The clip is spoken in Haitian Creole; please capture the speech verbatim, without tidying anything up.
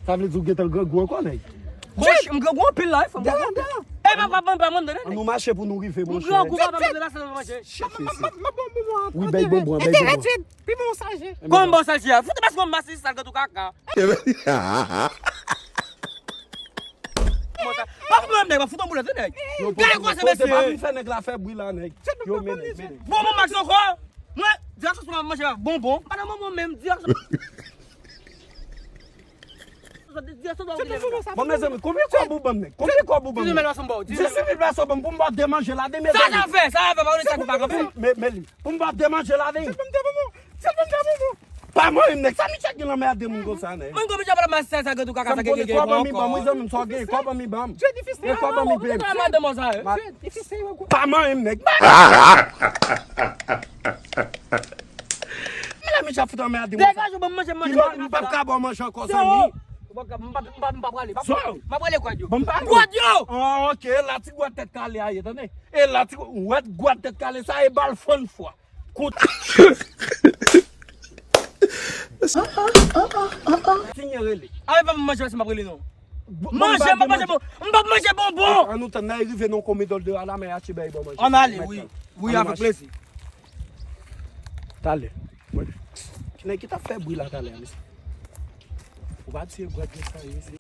Sa vle di ou gentan grangou ankò, nèg? Monchè, m grangou anpil la, wi, frè m. Dèyè, dèyè. E pa, pa, pa, pa mande, non, nèg. An nou mache pou nou rive, monchè. M grangou, pa mande la, sa, monchè. Chèfe, se. Wi, bay bonbon, bay bonbon. Pi bon sa je. Kòman bon sa je a? Fout mas kòman mas sal grantou kaka. Kòman sa? Pa fout mwen, nèg, pa fout yon boulèt, nèg. Gade kòman se mesye. Pa vin fè nèg la fè bri la, nèg. Yo, men nèg, men nèg. Bon, bon, Max ankò. Mwen, direksyon sou manje bonbon. Pa nan bonbon menm, direksyon. Bon, mezanmi, konbyen kòb ou ban m, nèg? Konbyen kòb ou ban m? Dizuit mil peso ban m pou m ba w de manje la, de mezanmi. Sa, sa fè, sa fè, pa konnen sa fè, pa kanpe. Men, men li, pou m ba w de manje la, de. Pa manyen m, nèg, sa Michak gen nan men a de moun konsa, nèg. Mwen, konbyen kòb la, mas sa, sa, grantou kaka, sa, grantou kaka, ban m, ban m, wi, zanmi m, sa w gen, kòb ban m, ban m. E kòb ban m, ban m. Madanm sa, eh. Pa manyen m, nèg. Men la, Michak fout anmède mwen. Degaje w, ban m manje, manje. M p ap ka ba w manje ankò, zanmi. M p ap, m p ap, m p ap prale. M ap prale gwad yo. Gwad yo! Ah, ok, la ti gwad tèt kale a ye, tande. E la ti gwad tèt kale sa, e bal fann fwa. Kout. Tinye rele. Ale, pa manje, m ap rele non. Manje, m ap manje bon. M ap manje bonbon. An nou tann, n a rive nan komedòl de la, men achte bay bon manje. Ann ale, wi. Wi, avèk plezi. Talè. Nèg ki t ap fè bri la talè, mesye. Ou pa tiye gwad gen sa, mesye.